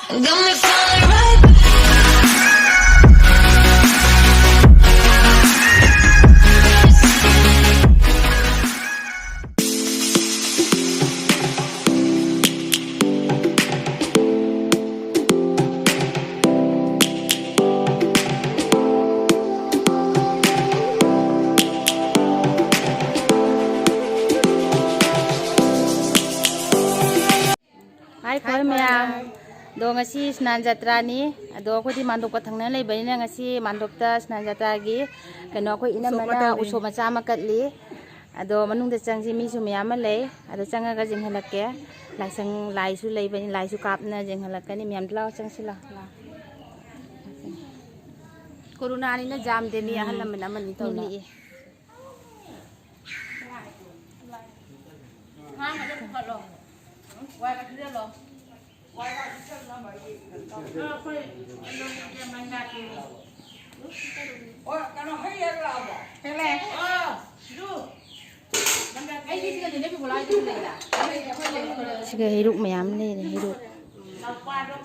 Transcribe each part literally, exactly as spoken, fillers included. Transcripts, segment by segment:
Got me falling right back. Hi, hi, ꯈꯣꯏ ꯃꯌꯥꯝ꯫ ꯑꯗꯣ ꯉꯁꯤ ꯁ꯭ꯅꯥꯟ ꯖꯇ꯭ꯔꯥꯅꯤ꯫ ꯑꯗꯣ ꯑꯩꯈꯣꯏꯗꯤ ꯃꯥꯟꯗꯣꯞꯀ ꯊꯪꯅꯅ ꯂꯩꯕꯅꯤꯅ ꯉꯁꯤ ꯃꯥꯟꯗꯣꯞꯇ ꯁ꯭ꯅꯥꯟ ꯖꯇ꯭ꯔꯥꯒꯤ ꯀꯩꯅꯣ ꯑꯩꯈꯣꯏ ꯎꯁꯣꯞ ꯑꯃ ꯏꯅꯝꯃꯅ ꯇꯧꯔꯤ꯫ ꯎꯁꯣꯞ ꯃꯆꯥ ꯑꯃ ꯀꯠꯂꯤ꯫ ꯑꯗꯣ ꯃꯅꯨꯡꯗ ꯆꯪꯁꯤ, ꯃꯤꯁꯨ ꯃꯌꯥꯝ ꯑꯃ ꯂꯩ꯫ ꯑꯗꯣ ꯆꯪꯉꯒ ꯌꯦꯡꯍꯜꯂꯛꯀꯦ꯫ ꯂꯥꯏꯁꯪ ꯂꯥꯏꯁꯨ ꯂꯩꯕꯅꯤ, ꯂꯥꯏꯁꯨ ꯀꯥꯞꯅ ꯌꯦꯡꯍꯜꯂꯛꯀꯅꯤ꯫ ꯃꯌꯥꯝ ꯂꯥꯎ, ꯆꯪꯁꯤ ꯂꯥꯎ꯫ ꯀꯣꯔꯣꯅꯥꯅꯤꯅ ꯌꯥꯝꯗꯦ, ꯃꯤ ꯑꯍꯜ ꯂꯃꯟ ꯑꯃꯅꯤ ꯇꯧꯅ꯫ ꯃꯤ ꯂꯤꯛꯑꯦ꯫ ꯁꯤꯒ ꯍꯩꯔꯨꯛ ꯃꯌꯥꯝ ꯂꯩꯔꯦ, ꯍꯩꯔꯨꯛ꯫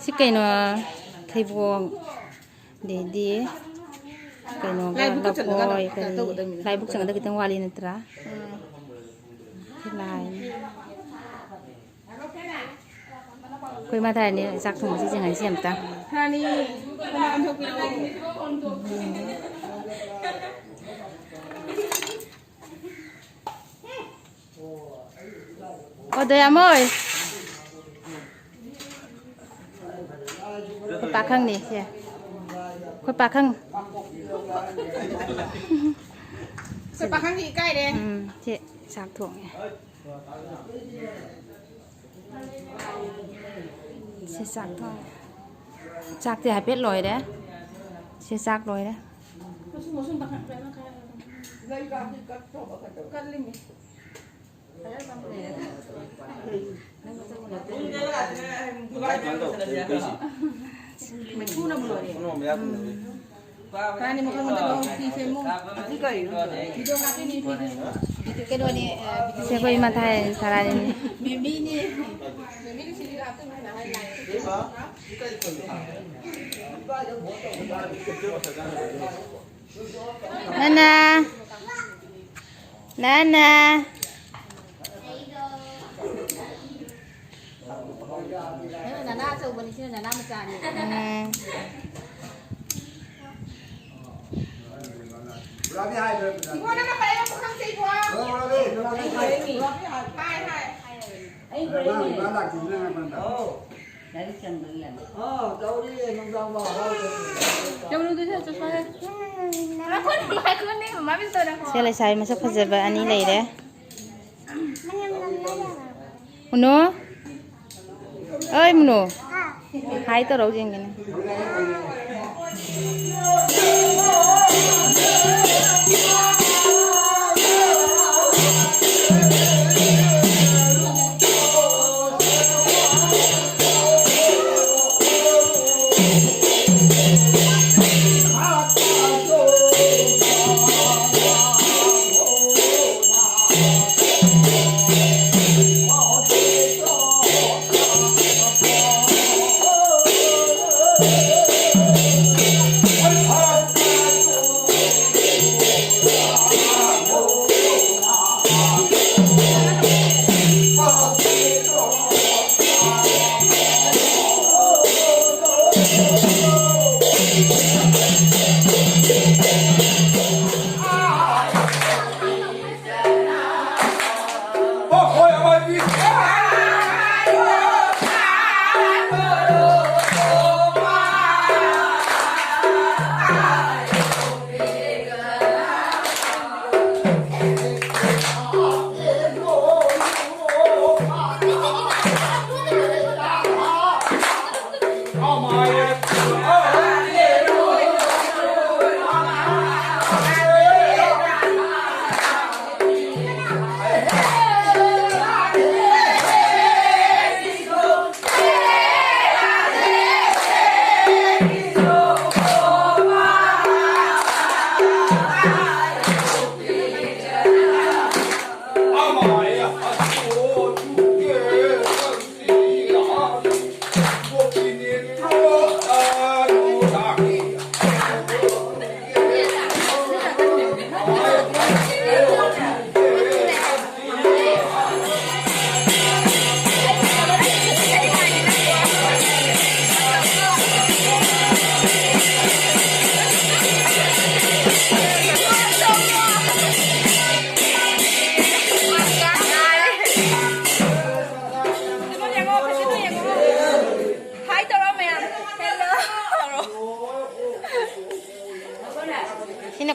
ꯁꯤ ꯀꯩꯅꯣ? ꯊꯩꯕꯣꯡ, ꯑꯗꯩꯗꯤ ꯀꯩꯅꯣꯒ, ꯂꯥꯏꯕꯨꯛꯇ ꯆꯪꯉꯒ ꯂꯐꯣꯏ, ꯀꯩꯅꯣ ꯀꯔꯤ, ꯇꯧꯒꯗꯕꯅꯤꯅ꯫ ꯂꯥꯏꯕꯨꯛ ꯆꯪꯒꯗꯕ ꯈꯤꯇꯪ ꯋꯥꯠꯂꯤ ꯅꯠꯇ꯭ꯔꯥ? ꯎꯝ꯫ ꯁꯤ ꯂꯥꯏꯅꯤ꯫ ꯑꯩꯈꯣꯏ ꯏꯃꯥ ꯊꯥꯏꯅꯤ ꯆꯥꯛ ꯊꯣꯡꯕꯁꯤ ꯌꯦꯡꯍꯟꯁꯤ ꯑꯝꯇ꯫ ꯊꯥꯅꯤ, ꯀꯅꯥ ꯑꯣꯟꯊꯣꯛꯄꯤꯔꯛꯑꯣ? ꯑꯣ, ꯗꯌꯥꯃꯣꯏ꯫ ꯑꯩꯈꯣꯏ ꯄꯥꯈꯪꯅꯤ ꯁꯦ꯫ ꯑꯩꯈꯣꯏ ꯄꯥꯈꯪ꯫ ꯑꯩꯈꯣꯏ ꯄꯥꯈꯪꯗꯤ ꯏꯀꯥꯏꯔꯦ꯫ ꯎꯝ, ꯁꯤ ꯆꯥꯛ ꯊꯣꯡꯉꯦ꯫ ꯁꯤ ꯆꯥꯛ ꯊꯣꯡꯉꯦ꯫ ꯆꯥꯛꯇꯤ ꯍꯥꯏꯐꯦꯠ ꯂꯣꯏꯔꯦ꯫ ꯁꯤ ꯆꯥꯛ ꯂꯣꯏꯔꯦ꯫ ꯀꯜꯂꯤꯃꯤ꯫ ꯃꯩꯈꯨꯅꯕꯨ ꯂꯣꯏꯔꯦ꯫ ꯐꯅꯤ, ꯃꯈꯣꯡ ꯑꯝꯇ ꯂꯧ, ꯐꯤ ꯁꯦꯝꯃꯨ꯫ ꯚꯤꯗꯤꯑꯣ ꯀꯥꯞꯄꯤꯅꯤ, ꯐꯤ ꯁꯦꯝꯃꯨ꯫ ꯀꯩꯅꯣꯅꯦ, ꯑ, ꯁꯦ, ꯑꯩꯈꯣꯏ ꯏꯃꯥ ꯊꯥꯏ ꯁꯥꯔꯥꯅꯤ꯫ ꯃꯦꯃꯤꯅꯦ꯫ ꯃꯦꯃꯤꯅ ꯁꯤꯜꯂꯤꯔꯥ? ꯅꯅꯥ, ꯅꯅꯥ꯫ ꯅꯅꯥ ꯑꯆꯧꯕꯅꯤ, ꯁꯤꯅ ꯅꯅꯥ ꯃꯆꯥꯅꯤ꯫ ꯎꯝ꯫ ꯏꯕꯣ, ꯅꯪꯅ ꯄꯥꯏꯔꯛꯄ ꯈꯪꯗꯦ, ꯏꯕꯣ꯫ ꯍꯥꯏ, ꯍꯥꯏ꯫ ꯂꯥꯏꯔꯤꯛ ꯆꯪꯕꯒꯤ ꯌꯥꯝ꯫ ꯌꯧꯔꯨꯗꯣꯏꯁꯦ, ꯆꯠꯄ ꯍꯦ꯫ ꯁꯦ, ꯂꯩꯁꯥꯕꯤ ꯃꯁꯛ ꯐꯖꯕ ꯑꯅꯤ ꯂꯩꯔꯦ꯫ ꯃꯨꯅꯨ꯫ ꯑꯣꯏ, ꯃꯨꯅꯨ꯫ ꯍꯥꯏ ꯇꯧꯔꯛꯎ ꯌꯦꯡꯒꯦꯅꯦ꯫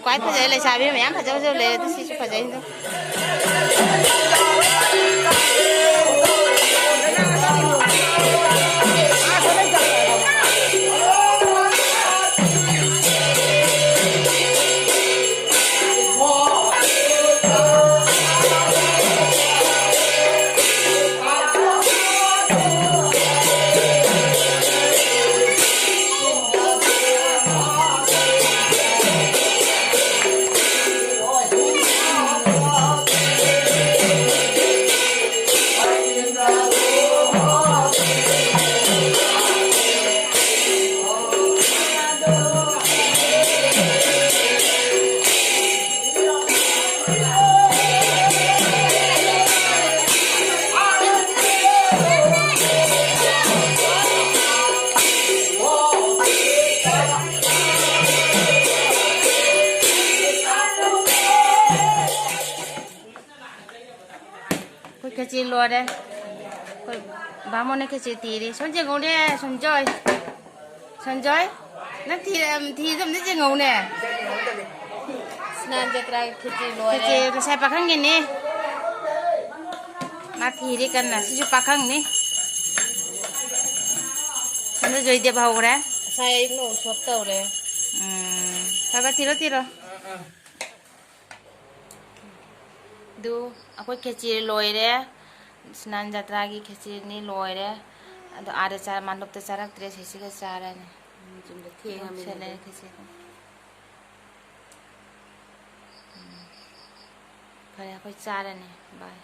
ꯈ꯭ꯋꯥꯏ ꯐꯖꯩ, ꯂꯩꯁꯥꯕꯤ ꯃꯌꯥꯝ ꯐꯖ ꯐꯖꯕ ꯂꯩꯔꯦ, ꯑꯗꯨ ꯁꯤꯁꯨ ꯐꯖꯩꯗꯣ꯫ ꯑꯩꯈꯣꯏ ꯈꯦꯆꯤ ꯂꯣꯏꯔꯦ꯫ ꯑꯩꯈꯣꯏ ꯕꯥꯃꯣꯟꯅ ꯈꯦꯆꯤ ꯊꯤꯔꯤ꯫ ꯁꯣꯝ ꯌꯦꯡꯉꯧꯅꯦ, ꯁꯨꯝꯖꯣꯏ꯫ ꯁꯟꯖꯣꯏ, ꯅꯪ ꯊꯤ-, ꯊꯤꯗ ꯑꯝꯇ ꯌꯦꯡꯉꯧꯅꯦ꯫ ꯁ꯭ꯅꯥꯟ ꯖꯇ꯭ꯔꯥꯒꯤ ꯈꯦꯆꯤ ꯂꯣꯏꯔꯦ꯫ ꯈꯦꯆꯤ ꯉꯁꯥꯏ ꯄꯥꯈꯪꯒꯤꯅꯤ꯫ ꯃꯥ ꯊꯤꯔꯤ ꯀꯟꯅ꯫ ꯁꯤꯁꯨ ꯄꯥꯈꯪꯅꯤ꯫ ꯁꯣꯝꯗ ꯖꯣꯏꯗꯦꯕ ꯍꯧꯈ꯭ꯔꯦ꯫ ꯉꯁꯥꯏ ꯑꯌꯨꯛꯅ ꯎꯁꯣꯞ ꯇꯧꯔꯦ꯫ ꯎꯝ꯫ ꯈꯔ ꯈꯔ ꯊꯤꯔꯣ, ꯊꯤꯔꯣ꯫ ꯑꯗꯨ ꯑꯩꯈꯣꯏ ꯈꯦꯆꯤ ꯂꯣꯏꯔꯦ꯫ ꯁ꯭ꯅꯥꯟ ꯖꯇ꯭ꯔꯥꯒꯤ ꯈꯦꯆꯤꯅꯤ ꯂꯣꯏꯔꯦ꯫ ꯑꯗꯣ ꯑꯥꯗ ꯆꯥ-, ꯃꯥꯟꯗꯣꯞꯇ ꯆꯥꯔꯛꯇ꯭ꯔꯦ, ꯁꯤꯁꯤꯒ ꯆꯥꯔꯅꯤ꯫ ꯎꯝ, ꯆꯨꯝꯗ ꯊꯦꯡꯉꯃꯤꯅꯦ ꯁꯦꯠꯂꯦ ꯑꯗꯨ꯫ ꯈꯦꯆꯤ꯫ ꯎꯝ꯫ ꯐꯔꯦ, ꯑꯩꯈꯣꯏ ꯆꯥꯔꯅꯤ꯫ ꯕꯥꯏ꯫